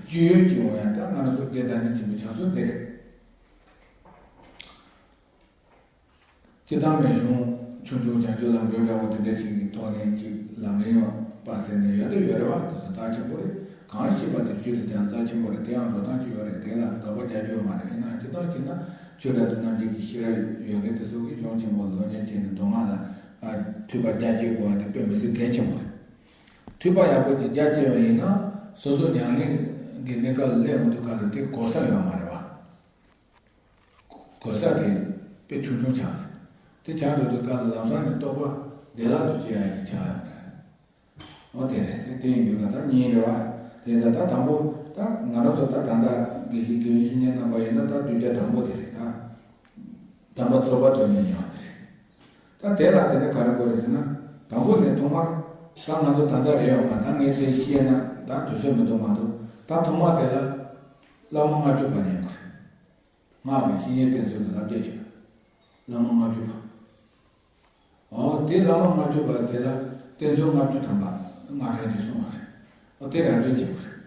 རྒྱུས་ཡོད་ཀྱི་འོང་ཡ། ད་ང་རང་ཚོ་རྗེ་བདག་ཉིད་ཆེན་པོའི་ཕྱག་སྲོལ་འདི་རེད། སྤྱིར་བཏང་མི་གཞུང་ཆུང་ཆུང་བྱང་ཆུབ་ལམ་སྒྲོན་འདྲ་བོ་དེ་འདྲ་ཞིག་གི་ཐོག་ནས་ཅིག་ལམ་རིམ་ཡོད་པ་ཟེར་ནས་ཡོད་དུ་ཡོད་རེད་བ། དེ་ཚོ་རྩ་ཆེན་པོ་རེད། གང་ཤེས་པ་དེ་རྒྱུད་ལ་སྦྱང་རྩ་ཆེན་པོ་རེད། དེ་ཡང་འགྲོ་སྟངས་ཅིག་ཡོད་རེད། དེ་ལ་དགག་པ་རྒྱག་རྒྱུ་ཡོད་མ་རེད། ཡིན་ནའང་སྤྱིར་བཏང་བྱས་ན་ཆོས་རབ་ཏུ་རྣམ་འབྱེད་ཀྱི་ཤེས་རབ་ཡོད་མཁན་དེ་ཚོ་གིས་གཞུང་ཆེན་པོ་ལ་སློབ་གཉེར་བྱས་ནས་མདོ་སྔགས་ལ་ འཁྲུལ་པ་རྒྱ་བསྐྱེད་དགོས་པ་དེ་དཔེ་མི་སྲིད་གལ་ཆེན་པོ་རེད། འཁྲུལ་པ་ཡག་པོ་ཅིག་རྒྱ་བསྐྱེད་པ་ཡིན་ན་སོ་སོ་ཉམས་ལེན་གྱི་གནས་སྐབས་ལ་སླེབས་འོང་དུས་སྐབས་ལ་དེ་གོ་ས་ཡོད་མ་རེད་བ། གོ་ས་དེ་དཔེ་ཆུང་ཆུང་ཆགས་རེད། དེ་ཆགས་འགྲོ་དུས་སྐབས་ལ་ལམ་སང་ནས་རྟོགས་པ་བདེ་བླག་ཏུ་སྐྱེ་ཡ་ཞིག་ཆགས་ཡོང་རེད། འོ་དེ་རེད། དེ་དེ་ཡིན་དུས་ང་ད་གཉིས་རེད་བ། དེ་ད་ད་དང་པོ་ད་ང་རང་ཚོ་ད་ད་ལྟ་དགེ་བཤེས་དགེ་བའི་བཤེས་གཉེན་རྣམ་པ་ཡིན་ན་ད་གདུལ་བྱ་དང་པོ་དེ་རེད་ད། དམ་པ་རྫོགས་པ་དོན་གཉེར་ཉེ་བ་དེ་རེད། ད་དེ་ལ་དེ་ནས་ག་རེ་དགོས་རེད་ཟེར་ན། དང་པོ་ནས་ཐོག་མར་ད་ང་ཚོ་ད་ལྟ་རེད་ཡོང་མ་ད་ངས་དེ་ཤེས་ན་ད་དུས་ཚོད་མི་འདུག་མ་གཏོགས་ད་ཐོག་མ་དེ་ལ་བླ་མ་ལྔ་བཅུ་པ་ཉན་དགོས་རེད། སྔགས་ཀྱི་བཤེས་གཉེན་བསྟེན་ཚུལ་གྱི་བསླབ་བྱ་བྱེད། བླ་མ་ལྔ་བཅུ་པ། འོ་དེ་བླ་མ་ལྔ་བཅུ་པ་དེ་ལ་བསྟེན་ཚུལ་ལྔ་བཅུ་ཐམ་པ་སྔགས་ཕྲེང་གཅིག་གསུངས་པ་རེད། འོ་དེ་ར་འདོན་བྱེད་དགོས་རེད།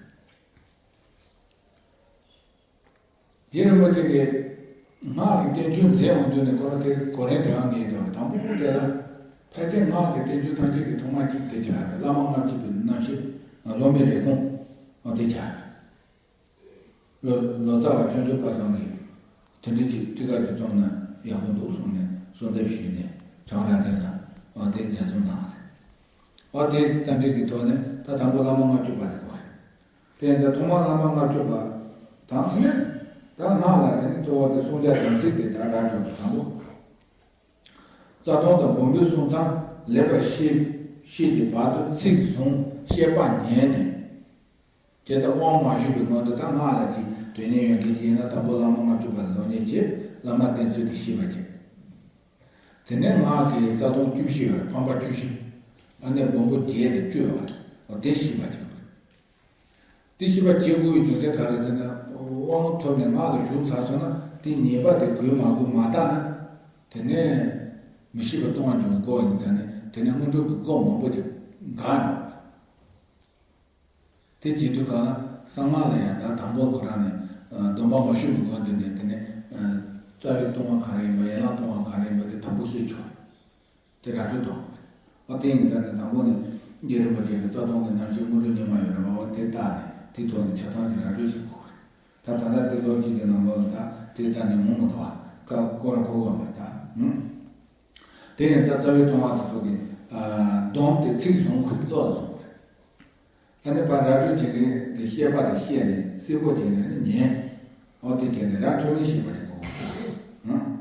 རྗེ་རིན་པོ་ཆེ་གིས་སྔགས་ཀྱི་བསྟན་བཅོས་མཛད་འོང་དུས་ནས་ཁོ་རང་དེ་གོ་རིམ་དེའང་ངེས་ཀྱང་དང་པོ་དེ་ལ་ཕལ་ཆེར་སྔགས་ཀྱི་བསྟན་བཅོས་ཐམས་ཅད་ཀྱི་ཐོག་མ་གཅིག་དེ་ཆགས་རེད། བླ་མ་ལྔ་བཅུ་པའི་རྣམ་བཤད་སློབ་མའི་རེ་སྐོང་འོ་དེ་ཆགས་རེད། ལོ་ལོ་ཙཱ་བ་སྐྱབས་མགོན་པ་ཚང་གིས་དེ་འདྲ་ཅིག་ཁྲིད་ཀ་ཅིག་བརྩམས་ན་ཡག་པོ་འདུག་གསུངས་ནས་གསོལ་འདེབས་ཞུས་ནས་བྱང་ར་དེ་ལ་འོ་དེ་མཇལ་འཛོམས་གནང་བ་རེད། འོ་དེ་རྩ་འགྲེལ་གྱི་ཐོག་ནས་ད་དང་པོ་བླ་མ་ལྔ་བཅུ་པ་རེད་གོ་རེད། དེ་ཡིན་ཙང་ཐོག་མར་བླ་མ་ལྔ་བཅུ་པ་དང་ནི་ད་སྔགས་ལ་དེ་ནི་གཙོ་བོ་དེ་གསུང་བྱ་དམ་ཚིག་དེ་ད་ར་འགྲོ་དང་པོ། རྩ་ལྟུང་དང་སྦོམ་པོའི་གསུང་ཚངས་ལེགས་པར་ཤེས་ཤེས་ཀྱི་བར་དུ་ཚིག་བཟུང་བཤད་པ་ཉན་ནས། དེ་ལྟར་དབང་མ་ཞུས་པའི་སྔོན་དུ་ད་སྔགས་ལ་ཅིག་དོན་གཉེར་ཡོད་མཁན་ཅིག་ཡིན་ན་དང་པོ་བླ་མ་ལྔ་བཅུ་པ་ལ་སློབ་གཉེར་བྱེད། བླ་མ་བསྟེན་ཚུལ་དེ་ཤེས་པ་བྱེད། དེ་ནས་སྔགས་ཀྱི་རྩ་ལྟུང་བཅུ་བཞི་ཡོད་རེད། ཕམ་པ་བཅུ་བཞི། ཨ་ནི་སྦོམ་པོ་བརྒྱད་དང་བཅུ་ཡོད་རེད། འོ་དེ་ཤེས་པ་བྱེད་དགོས་རེད། དེ་ཤེས་པ་བྱེད་དགོས་པའི་རྒྱུ་མཚན་ག་རེ་ཟེར་ན། དབང་ཐོབ་ནས་སྔགས་ལ་ཞུགས་ཚར་སོང་ན་དེ་ཉེས་པ་དེ་གོས་མ་གོས་མ་བརྟགས་ན། དེ་ནས་མི་ཤེས་པ་ལྟུང་བ་འབྱུང་བའི་སྒོ་ཡིན་ཙང་ནས་དེ་ནས་དངོས་གྲུབ་ཀྱི་སྒོ་མང་པོ་ཅིག་འགག་འགྲོ། དེ་བྱེད་དུས་གང་གསང་སྔགས་ལ་ཡང་ད་དང་པོ་ཁོ་རང་ནས་སྡོམ་པ་མ་ཞུས་པའི་སྒང་དེ་ནས་དེ་ནས་རྩ་བའི་ལྟུང་བ་ག་རེ་ཡིན་པ་ཡན་ལག་ལྟུང་བ་ག་རེ་ཡིན་པ་དེ་དང་པོ་ཤེས་ཆོག་དེ་ར་འཕྲོད་དང་། ཨ་དེ་ཡིན་ཙང་ནས་དང་པོ་ནས་རྗེ་རིན་པོ་ཆེ་གི་རྩ་ལྟུང་གི་རྣམ་བཤད་དངོས་གྲུབ་ཉི་མ་ཡོད་རེད་བ། དེ་ལྟ་ནས་དེ་ཐོག་ནས་ཆ་ཚང་གི་ར་འཕྲོད་བྱེད་དགོས་རེད། ད་ད་ལྟ་དེ་ལོ་གཅིག་གི་ནང་ལོགས་ལ་ད་དེ་རྩ་ནས་འོང་མི་ཐུབ་བ་ཀ་ཀོ་ར་ཁོ་གོ་མ་ད་ཨུ། དེ་ཡིན་ཙང་རྩ་བའི་ལྟུང་བ་དེ་ཚོ་གི་སྡོམ་དེ་ཚིག་བཟུང་གི་བློ་ལ་བཟུང་གི་རེད། ཨ་ནི་ཕར་ར་འཕྲོད་བྱེད་མཁན་གྱི་བཤད་པ་དེ་བཤད་ནས་གསལ་པོ་བྱས་ནས་ཨ་ནི་ཉན། འོ་དེ་བྱས་ནས་ར་འཕྲོད་མིན་ཤེས་པ་རེད་གོ། ཨང་།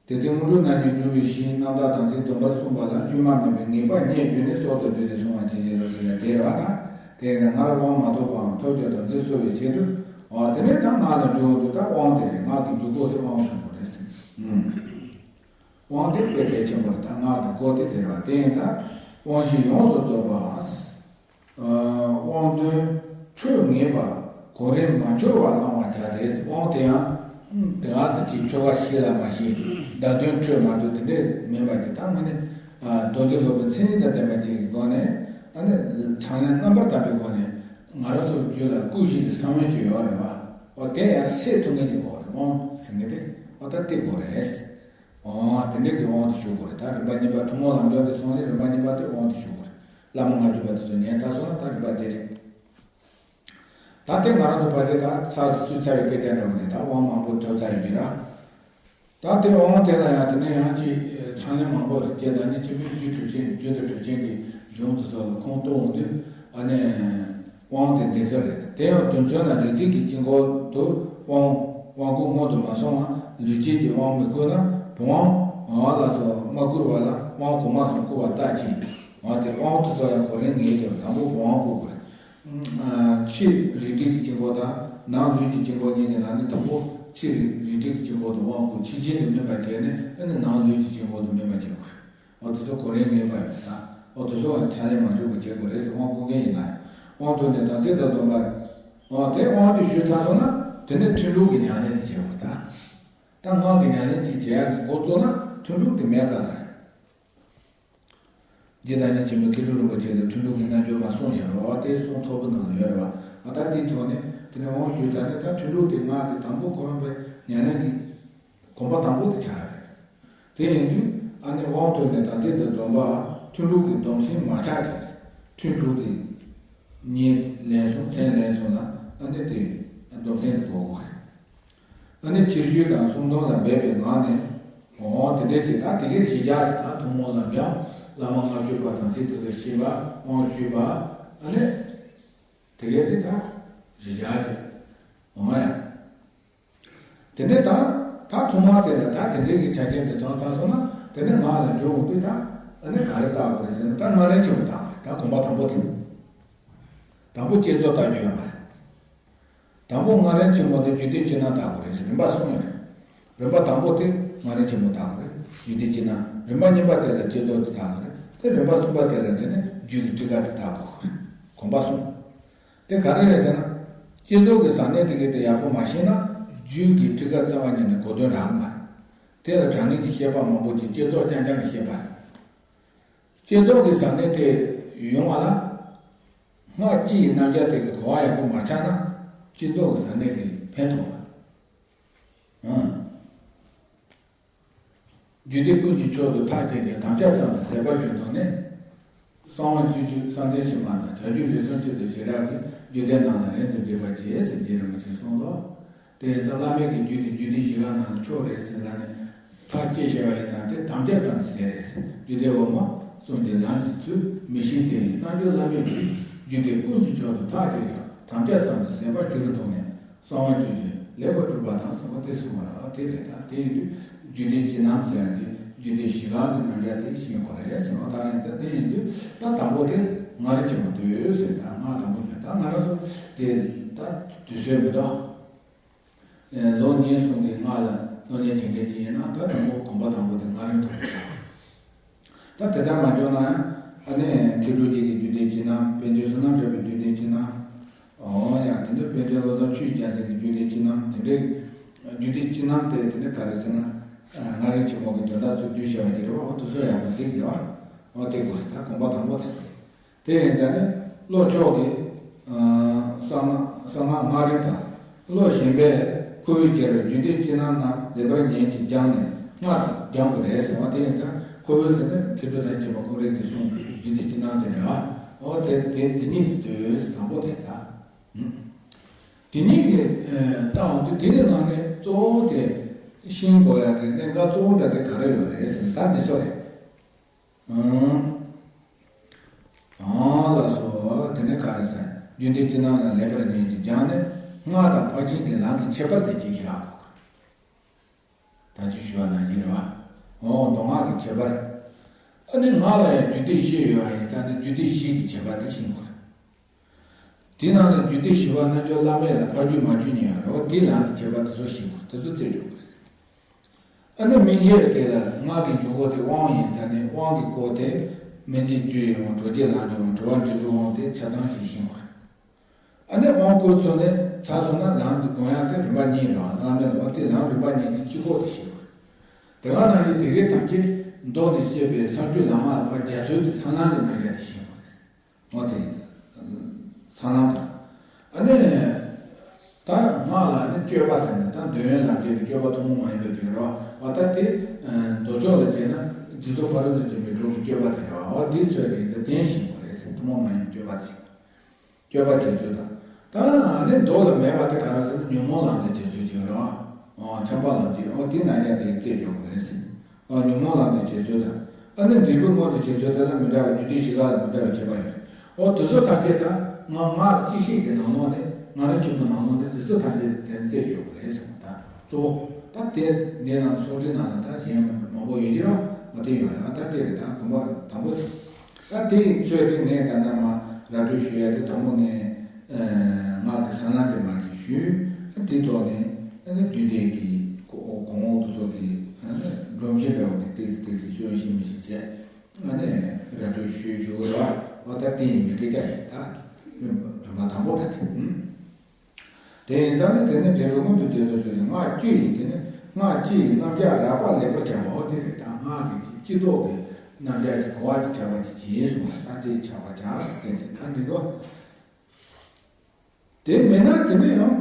དེ་ཚེ་དངོས་གྲུབ་རྣམ་གཉིས་སྒྲུབ་པའི་ཞིང་རྣམ་དག་དམ་ཚིག་སྡོམ་པར་གསུངས་པ་ལ་བཅོས་མ་མེད་པའི་ངེས་པ་རྙེད་བརྗོད་ནས་གསོལ་དུ་བཏུད་དེ་གསུང་བ་ཇི་བཞིན་རབ་གསལ་ཡང་དེ་རེད་བ་དང་། དེ་ཡིན་ན་སྔར་དབང་མ་ཐོབ་པའང་ཐོབ་རྒྱུ་དམ་ཚིག་གསོ་བའི་ཆེད་དུ། འོ་དེ་ནས་ད་ང་ལ་འགྲོ་འོང་དུ་ད་དབང་དེ་རེད། ང་གི་འཇུག་སྒོ་དེ་དབང་ཞུ་དགོས་རེད་ཟེར། ཨང་། དབང་དེ་དཔེ་གལ་ཆེན་པོ་རེད། ད་སྔགས་ཀྱི་སྒོ་དེ་དེ་རེད་བ། དེ་ཡིན་ད་དབང་བཞི་ཡོངས་སུ་རྫོགས་པ། དབང་དོན་འཕྲོད་ངེས་པ་གོ་རིམ་མ་འཆོལ་བར་བླང་བར་བྱ་སྟེ། དབང་དེ་ཡང་དེ་ག་ས་ཅིག་འཆོལ་བ་ཞིག་ལ་མ་ཞིག་བརྡ་དོན་འཕྲོད་མ་འཕྲོད་དེ་འདྲས་མིན་པ་ཅིག་ད་དངོས་གནས་མདོ་སྡེ་སློབ་དཔོན་མཚན་ཉིད་དང་ལྡན་པ་ཅིག་གི་སྒོ་ནས་ཨ་ནི་ཕྱག་ལེན་རྣམ་པར་དག་པའི་སྒོ་ནས་ང་རང་ཚོའི་རྒྱུད་ལ་སྐུ་བཞི་གི་ས་བོན་ཅིག་ཡོད་རེད་བ། འོ་དེ་ཡང་སད་ཐུབ་མཁན་ཅིག་དགོས་རེད། དབང་ཟེར་མཁན་དེ་འོ་ད་དེ་དགོས་རེད། འོ་དེ་འདྲ་གི་དབང་དུ་ཞུགས་དགོས་རེད། ད་རིམ་པ་གཉིས་པ་ཐུན་མོང་ལམ་སྦྱོར་དེ་སོང་ནས་རིམ་པ་གཉིས་པ་དེ་དབང་དུ་ཞུགས་དགོས་རེད། བླ་མ་ལྔ་བཅུ་པ་དེ་ཚོ་ཉན་ཚར་སོང་ན་ད་རིམ་པ་དེ་རེད། ད་དེ་ང་རང་ཚོ་བར་དེ་ད་ཚར་ཚུད་ཚར་བའི་སྐད་ཆ་འདྲ་བོ་རེད། ད་དབང་མང་པོ་ཐོབ་ཚར་ཡོད་རེད་ར། ད་དེ་དབང་དེ་ལ་ཡང་དེ་ནས་ཡང་ཅིག་ཕྱག་ལེན་མང་པོ་རེད། ད་ནི་སྤྱི་ཕན་རྒྱུད་གྲུབ་ཆེན་རྒྱུད་དང་གྲུབ་ཆེན་གྱི་གཞུང་དེ་ཚོ་ལ་ཁུངས་གཏུགས་འོང་དུས་ཨ་ནི། དབང་དེ་འདི་ཚོ་རེད། དེ་ཡང་དོན་མཚོན་ན་རིགས་གཅིག་གི་དཀྱིལ་འཁོར་དུ་དབང་དབང་བསྐུར་སྔོན་དུ་མ་སོང་བ་ལུས་དཀྱིལ་གྱི་དབང་མི་བསྐུར་ན་བུམ་དབང་ལ་སོགས་མ་བསྐུར་བ་ལ་དབང་གོང་མ་གསུམ་བསྐུར་བ་ལྟར་གྱིས། འོ་དེ་དབང་དེ་ཚོ་ཡང་གོ་རིམ་ངེས་ཀྱང་དང་པོ་བུམ་དབང་བསྐུར་དགོས་རེད། ཕྱི་རིགས་གཅིག་གི་དཀྱིལ་འཁོར་དང་ནང་ལུས་ཀྱི་དཀྱིལ་འཁོར་གཉིས་ཀྱི་ནང་ནས་དང་པོ་ཕྱི་རིགས་རིགས་གཅིག་གི་དཀྱིལ་འཁོར་དུ་དབང་བསྐུར། ཕྱི་རྒྱུད་དུ་སྨིན་པ་བྱས་ནས་ཨ་ནི་ནང་ལུས་ཀྱི་དཀྱིལ་འཁོར་དུ་སྨིན་པ་བྱེད་དགོས་རེད། འོ་དེ་ཚོ་གོ་རིམ་ངེས་པ་ཡོད་ད། འོ་དེ་ཚོ་ཕྱག་ལེན་མ་འཇུག་པ་བྱེད་དགོས་རེད་ཟེར། དབང་བསྐུར་མཁན་ཡིན་ན་ཡང་དབང་ཐོབ་ནས་དམ་ཚིག་དང་སྡོམ་པ། འོ་དེ་དབང་དེ་ཞུས་ཚར་སོང་ན་དེ་ནས་ཐུན་དྲུག་གི་ཉམས་ལེན་དེ་བྱེད་དགོས་ད། ད་སྔགས་ཀྱི་ཉམས་ལེན་ཅིག་བྱེད་ཡག་གི་འགོ་བཙུགས་ན་ཐུན་དྲུག་དེ་མེད་ག་ལ་རེད། རྗེ་བདག་ཉིད་ཆེན་པོས་མཁས་གྲུབ་རིན་པོ་ཆེ་ལ་ཐུན་དྲུག་གི་རྣལ་འབྱོར་མ་གསུངས་ཡོད་རེད་བ། དེ་གསུང་ཐོར་བུ་ནང་ལ་ཡོད་རེད་བ། ཨ་ད་དེའི་ཐོག་ནས་དེ་ནས་དབང་ཞུས་ཚར་ནས་ད་ཐུན་དྲུག་དེ་སྔགས་དེ་དང་པོ་ཁོ་རང་པའི་ཉམས་ལེན་གྱི་གོམ་པ་དང་པོ་དེ་ཆགས་རེད། དེ་ཡིན་དུས་ཨ་ནི་དབང་ཐོབ་ནས་དམ་ཚིག་དང་སྡོམ་པ་ཐུན་དྲུག་གི་སྡོམ་སེམས་མ་ཆག་ཅིག་ཐུན་དྲུག་དེ་ཉིན་ལེན་སོང་མཚན་ལེན་སོང་ན་ཨ་ནི་དེ་སྡོམ་སེམས་དེ་དགོས་པ་རེད། ཨ་ནི་ཕྱིར་བཅོས་དང་སྲུང་སྡོམ་ལ་འབད་པའི་ངང་ནས་འོ་ དེ་འདྲའི་ཅིག་ད་དེ་གའི་གཞི་བཞག་ཅིག་ད་ཐུན་མོང་ལམ་སྦྱང་བླ་མ་ལྔ་བཅུ་པ་དམ་ཚིག་དེ་ཚོ་ཤེས་པ་དབང་ཞུས་པ་ཨ་ནི་དེ་གའི་དེ་ད་གཞི་བཞག་ཅིག་འོང་ཡ། དེ་ནས་ད་ད་ཐོག་མ་དེ་ལ་ད་དེ་འདྲའི་གི་ཆ་རྐྱེན་དེ་ཚང་ཚང་སོང་ན་དེ་ནས་ང་ལ་འཇུག་འོང་དུས་ད་ཨ་ནི་ག་རེ་བལྟ་དགོས་རེད་ཟེར་ན་ད་སྔ་རན་ཆེན་མོ་བལྟ་དགོས་རེད། ད་གོམ་པ་དང་པོ་དེ་དང་པོ་བསྐྱེད་རྫོགས་བལྟ་རྒྱུ་ཡོད་མ་རེད། དང་པོ་སྔ་རན་ཆེན་མོ་དེ་རྒྱུད་སྡེ་སྤྱི་རྣམ་བལྟ་དགོས་རེད་ཟེར་རིམ་པ་གསུམ་ཡོད་རེད། རིམ་པ་དང་པོ་དེ་སྔ་རན་ཆེན་མོ་བལྟ་དགོས་རེད། རྒྱུད་སྡེ་སྤྱི་རྣམ། རིམ་པ་གཉིས་པ་དེ་ལ་བསྐྱེད་རྫོགས་དེ་བལྟ་དགོས་རེད། དེ་རིམ་པ་གསུམ་པ་དེ་ལ་དེ་ནས་རྒྱུད་ཀྱི་ཊཱི་ཀ་དེ་བལྟ་དགོས་རེད། གོམ་པ་གསུམ། དེ་ག་རེ་རེད་ཟེར་ན། བསྐྱེད་རྫོགས་ཀྱི་ཟབ་གནད་དེ་གའི་དེ་ཡག་པོ་མ་ཤེས་ན་རྒྱུད་ཀྱི་ཊཱི་ཀ་རྩ་བ་ཉིད་ནས་གོ་དོན་རག་གི་མ་རེད། དེ་ལ་དྲང་ངེས་ཀྱི་བཤད་པ་མང་པོ་ཅིག་བསྐྱེད་རྫོགས་རྐྱང་རྐྱང་གི་བཤད་པ་རེད། བསྐྱེད་རྫོགས་ཀྱི་ཟབ་གནད་དེ་ཡོང་བ་ལ། སྔགས་སྤྱི་ཡི་རྣམ་གཞག་དེ་གི་གོ་བ་ཡག་པོ་མ་ཆགས་ན་བསྐྱེད་རྫོགས་ཀྱི་ཟབ་གནད་ཀྱི་ཕན་ཐོགས་པ། ཨང་། རྒྱུད་སྡེ་ཀུན་གྱི་མཆོག་ཏུ་ཐག་བཅད་ཀྱང་དམ་བཅའ་ཙམ་དུ་ཟད་པར་གྱུར་ཏོ་ནས། གསང་བ་སྤྱོད་བརྒྱུད་བསམ་གཏན་ཕྱི་མ་དང་བྱ་རྒྱུད་རིགས་གསུམ་གཅིག་ཏུ་ཞི་རགས་ཀྱི་རྒྱུད་སྡེ་རྣམས་ལ་རིང་དུ་འདྲིས་པར་བྱེད་ཟེར་རྗེ་རིན་པོ་ཆེས་གསུངས་ལོ། དེ་ཡིན་ཙང་བླ་མེད་ཀྱི་རྒྱུད་དེ་རྒྱུད་སྡེ་བཞི་ག་ནང་ལ་མཆོག་རེད་ཟེར་ལ་ནི། ཐག་བཅད་བྱས་པ་ཡིན་ན་དེ་དམ་བཅའ་ཙམ་དུ་ཟད་རེད་ཟེར། རྒྱུད་སྡེ་འོག་མ་གསུམ་གྱི་ལམ་གྱི་ཚུལ་མི་ཤེས་ཏེ་རྣལ་འབྱོར་བླ་མེད་ཀྱིས་རྒྱུད་སྡེ་ཀུན་གྱི་མཆོག་ཏུ་ཐག་བཅད་ཀྱང་དམ་བཅའ་ཙམ་དུ་ཟད་པར་གྱུར་འདུག་ནས། གསང་བ་སྤྱོད་བརྒྱུད་ལེགས་པར་གྲུབ་པ་དང་གསུངས་པ་དེ་གསུངས་པ་རེད། དེ་རེད་ད། དེ་ཡིན་དུས་རྒྱུད་སྡེ་སྤྱི་རྣམ་ཟེར་ཡ་དེ་རྒྱུད་སྡེ་བཞི་ག་གི་རྣམ་གཞག་དེ་ཤེས་དགོས་རེད་ཟེར་བ་དང་ཡིན་ད། དེ་ཡིན་དུས་ད་དང་པོ་དེ་སྔ་རན་ཆེན་མོ་དུས་ཟེར་ད་སྔགས་དང་པོ་ཡོད་ད་སྔ་རན་སོ་དེ་ད་དུས་ཚོད་མི་འདུག་ལོ་གཉིས་གསུམ་གྱི་སྔ་ལ་སློབ་གཉེར་བྱེད་མཁན་ཅིག་ཡིན་ན་ད་དང་པོ་གོམ་པ་དང་པོ་དེ་སྔ་རན་ཐུབ་ཀྱི་རེད། ད་དེ་ལྟར་མ་འཇོག་ན་ཡང་ཨ་ནི་མཁས་གྲུབ་རྗེ་གི་རྒྱུད་སྡེ་སྤྱི་རྣམ། པཎ་ཆེན་བསོད་ནམས་གྲགས་པའི་རྒྱུད་སྡེ་སྤྱི་རྣམ། འོ་ཡ་དེ་འདྲ་པཎ་ཆེན་བློ་བཟང་ཆོས་ཀྱི་རྒྱལ་མཚན་གྱི་རྒྱུད་སྡེ་སྤྱི་རྣམ། དེ་འདྲའི་རྒྱུད་སྡེ་སྤྱི་རྣམ་དེ་དེ་འདྲ་ག་རེ་ཟེར་ན་སྔ་རན་ཆེན་མོ་གི་དོན་དག་ཚུར་བསྡུས་བྱས་པ་དེ་རེད་བ། འོ་དེ་ཚོ་ཡག་པོ་གཟིགས་རེད་བ། འོ་དེ་དགོས་རེད། ད་གོམ་པ་དང་པོ་དེ། དེ་ཡིན་ཙང་ནི་བློ་མཆོག་གིས་གསང་སྔགས་སྔགས་རིམ་དང་བློ་གཞན་པས་ཁོ་བོས་རྒྱལ་བའི་རྒྱུད་སྡེ་སྤྱི་རྣམ་རྣམས་ལེགས་པར་ཉན་ཅིང་སྦྱངས་ནས་སྔགས་དང་སྦྱང་དགོས་རེད་ཟེར་བ་དེ་ཡིན་ཙང་། ཁོ་བོས་ཟེར་ན་མཁས་གྲུབ་དང་བཅས་པ་ཁོང་རང་གིས་གསུངས་པའི་རྒྱུད་སྡེ་སྤྱི་རྣམ་དེ་རེད་བ། འོ་དེ་དེ་དེ་ཉིད་དུ་འདོད་ཟེར་དང་པོ་དེ་ད། དེ་ཉིད་ཀྱི་ལྟ་འོང་དུས་དེ་ནི་ནང་ནས་གཙོ་བོ་དེ་ཤེས་དགོས་ཡག་གི་གནད་འགག་གཙོ་བོ་འདྲ་དེ་ག་རེ་ཡོད་རེད་ཟེར་ན་ད་འདི་ཚོ་རེད། ཨང་། ཨང་ལགས་སོ། དེ་ནས་ག་རེ་ཟེར། རྒྱུད་སྡེ་སྤྱི་རྣམ་ལ་ལེགས་པར་ཉན་ཅིང་སྦྱངས་ནས་སྔགས་དང་ཕར་ཕྱིན་གྱི་ལམ་གྱི་ཁྱད་པར་དེ་ཅིག་ཤེས་ཨ། ད་ཅི་ཞུ་བ་ནང་བཞིན་རེད་བ། འོ་མདོ་སྔགས་ཀྱི་ཁྱད་པར། ཨ་ནི་སྔགས་ལ་ཡང་རྒྱུད་སྡེ་བཞི་ཡོད་པ་ཡིན་ཙང་ནི་རྒྱུད་སྡེ་བཞི་གི་ཁྱད་པར་དེ་ཤེས་དགོས་རེད། དེ་ནང་ནས་རྒྱུད་སྡེ་བཞི་པ་རྣལ་འབྱོར་བླ་མེད་ལ་ཕར་རྒྱུད་མར་རྒྱུད་གཉིས་ཡོད་རེད་བ། དེའི་ལམ་གྱི་ཁྱད་པར་དེ་ཚོ་ཤེས་དགོས། དེ་ཚོ་རྩད་གཅོད་དགོས་རེད། ཨ་ནི་སྨིན་བྱེད་དེ་ལ་སྔགས་ཀྱི་འཇུག་སྒོ་དེ་དབང་ཡིན་ཙང་ནི་དབང་གི་སྐོར་དེ་སྨིན་བྱེད་རྒྱུ་ཡི་དབང་གྲོལ་བྱེད་ལམ་གྱི་དབང་གྲོལ་བ་འབྲས་བུའི་དབང་དེ་ཆ་ཚང་ཞིག་ཤེས་དགོས་རེད། ཨ་ནི་དབང་བསྐུར་ཚུལ་ནི་ཚར་སོང་ན་ལམ་གྱི་སྒོ་ཡང་དེ་རིམ་པ་གཉིས་རེད་བ། བླ་མེད་ལ་བ་དེ་ལམ་རིམ་པ་གཉིས་ཀྱི་སྤྱི་ཁོག་དེ་ཤེས་དགོས་རེད། དེ་ག་ནང་བཞིན་དེ་གའི་ཐམས་ཅད་མདོ་ནས་བཤད་པའི་སངས་རྒྱས་བླ་མ་ལ་ཕར་རྒྱ་མཚོའི་དེ་ཚང་ལམ་གྱི་རྣམ་གཞག་དེ་ཤེས་དགོས་རེད། འོ་དེ། ཚང་ལམ་དང་། ཨ་ནི། ད་སྔགས་ལ་ནི་སྤྱོད་པ་ཟེར་ནས་ད་འདོད་ཡོན་ལམ་འབྲས་ཀྱི་སྤྱོད་པ་ཐུན་མོང་མ་ཡིན་པའི་དོན་རོ། འོ་ད་དེ། མདོ་ཕྱོགས་ལ་བྱས་ན་འཇིག་ཚོགས་ཕ་རོལ་ཏུ་ཕྱིན་པའི་འགྲོ་གི་སྤྱོད་པ་དེ་རོ། འོ་དེའི་ཚོད་དེ་ད་བསྟན་ཤེས་དགོས་རེད་ཟེར། ཐུན་མོང་མ་ཡིན་སྤྱོད་པ་དེ། སྤྱོད་པ་བྱེད་ཚུལ་དང་། ད་ནི་མདོ་ལ་མེད་པ་དེ་ག་རེ་ཟེར་ན་ཉོན་མོངས་ལམ་དུ་བྱེད་ཚུལ་བྱེད་རོ། འཆིང་བ་ལམ་གྱི་འོ་དེ་རྣམ་གཞག་དེ་རྩད་གཅོད་དགོས་རེད་ཟེར། ཨ་ཉོན་མོངས་ལམ་དུ་བྱེད་ཚུལ་དང་། ཨ་ནི་འབྲས་བུ་མངོན་དུ་བྱེད་ཚུལ་དེ་ལ་མི་འདྲ་བ་རྒྱུད་སྡེ་བཞི་ཀ་ལ་མི་འདྲ་བའི་ཁྱད་པར་ཡོད་རེད། འོ་དེ་ཚོ་ཐམས་ཅད་ད་ང་སྔགས་སྤྱི་བཤད་ཀྱི་ནང་ལོགས་ནས་སྔགས་རིམ་ཆེན་མོའི་ནང་ལོགས་ནས་དེ་ཚོ་ཐམས་ཅད་དེ་རྩད་གཅོད་དགོས་རེད་ཟེར་བ་ད་གཙོ་བོ། ད་དེ་འདི་ནང་སོང་ཚེ་ནང་ལ་ད་གཞན་མང་པོ་ཡོད་ཀྱི་རེད་བ། འོ་དེ་ཡོད་རེད། ད་དེ་རེད། ད་གོམ་པ་དང་པོ་དེ། ད་དེ་ཡི་ཚོད་དེ་ངས་ད་ལྟ་མ་ར་སྤྲོད་ཞུ་ཡ་དེ་དང་པོ་ངས་སྔགས་ཀྱི་ས་ལམ་དེ་མར་ཞིག་ཞུས། དེ་ཐོག་ནས་རྒྱུད་སྡེ་གི་གོང་འོག་དེ་ཚོ་གི་སྒྲོམ་གཞི་འདྲ་བོ་དེ་ཏོག་ཙམ་ཏོག་ཙམ་ཤོད་ཤིག་མི་ཤིག་བྱས། ཨ་ནི་ར་སྤྲོད་ཞུས་ཞུ་གི་ར། འོ་ད་དེ་ཡིན་པའི་སྐད་ཆ་ཡིན་ད། དོན་དག་དང་པོ་ད་དེ། དེ་ཡིན་ཙང་ནི་དེ་ནི་འབྲས་བུ་མངོན་དུ་བྱེད་ཚུལ་ཞུ་ནས་སྔགས་བཅུ་ཡིན། དེ་ནི་སྔགས་བཅུ་ཡི་རྣམ་གཞག་རགས་པ་ལེགས་པར་འཆང་བའོ། དེ་རེད། ད་སྔགས་ཀྱི་སྤྱི་ལྡོག་གི་རྣམ་གཞག་གི་གོ་བ་ཅིག་ཆགས་པ་ཅིག་བྱས་སོང་བ། ད་དེ་ཆགས་པ་ཆགས་སུ་བསྟན་ཚེ་ད་འགྲིག་གོ། དེ་མེད་ན་དེ་ནི་ཡང་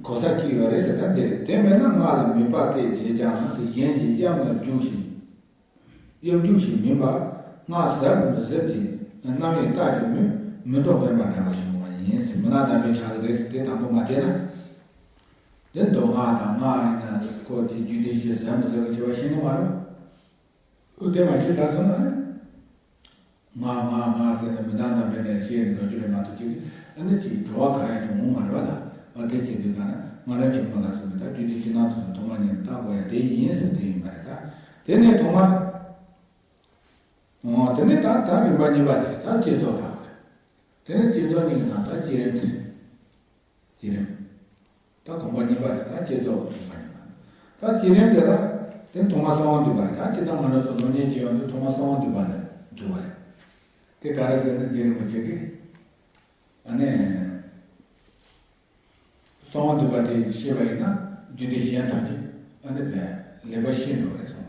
གོ་ས་གཅིག་ཡོད་རེད་ཟེར། ད་འདི་རེད། དེ་མེད་ན་སྔགས་ལ་མོས་པ་སྐད་བྱེད་ཀྱང་ཟེར། གཞན་གྱི་གཡབ་ལ་འཇུག་ཞིང་། གཡབ་འཇུག་ཞིག་མིན་པར་སྔགས་ཟབ་མི་ཟབ་ཀྱི་རྣམ་གཡེང་ལྟ་ཅི་སྨོས། མི་རྟོག་པས་མ་འདྲ་བ་ཞིག་འོང་བ་ཡིན་ཟེར། མི་ནག་དམ་པའི་ཆ་གི་རེད་ཟེར། དེ་དང་པོ་མ་བལྟས་ན། དེ་མདོ་སྔགས་དང་སྔགས་ཡིན་ན་ཁོ་དེ་རྒྱུད་སྡེ་བཞི་ཟབ་མི་ཟབ་ཀྱི་ཆེ་བ་ཤེས་ནི་མ་རེད། ཁུ་དེ་མ་ཤེས་ཚར་སོང་ན་ནི། ང་ང་ང་ཟེར་ནས་མི་དང་འདྲ་མེད་ནས་བཤད་འགྲོ་རྒྱུ་རེད་མ་གཏོགས་ཅིག་ཨ་ནི་ཅིག་བྲོ་བ་ག་ཡང་ཅིག་འོང་མ་རེད་བ་ད། ཨ་དེ་བྱེད་དུས་ད་ནི་ང་རང་ཆུང་མ་ལ་སོང་ནས་ད་རྒྱུད་སྡེ་ཕྱི་ནང་དུ་སོང་ཐོག་མ་ཉིད་ནས་བརྟག་དགོས་ཡ་དེ་ཡིན་ཟེར་དེ་ཡིན་པ་རེད་ད། དེ་ནས་ཐོག་མར། འོ་དེ་ནས་ད་ད་རིམ་པ་གཉིས་པ་དེ་ད་བསྐྱེད་རྫོགས་བརྟག་དགོས་རེད། དེ་ནས་བསྐྱེད་རྫོགས་གཉིས་ཀྱི་ནང་ད་བསྐྱེད་རིམ་དེ་རེད། བསྐྱེད་རིམ། ད་གོམ་པ་གཉིས་པ་དེ་ད་བསྐྱེད་རྫོགས་གོམ་པ་གཉིས་པ། ད་བསྐྱེད་རིམ་དེ་ལ་དེ་ཐོག་མ་གསང་བ་འདུས་པ་རེད། ད་སྤྱིར་བཏང་ང་རང་ཚོ་སློབ་གཉེར་བྱེད་ཡོང་དུས་ཐོག་མ་གསང་བ་འདུས་པ་ནས་འཇུག་པ་རེད། དེ་ག་རེ་ཟེར་ན་རྗེ་རིན་པོ་ཆེ་གིས་ཨ་ནི་གསང་བ་འདུས་པ་དེ་ཤེས་པ་ཡིན་ན་རྒྱུད་སྡེ་གཞན་དག་གིས་ཨ་ནི་བས་ལེགས་པར་ཤེས་འགྲོ་བ་རེད་གསུངས།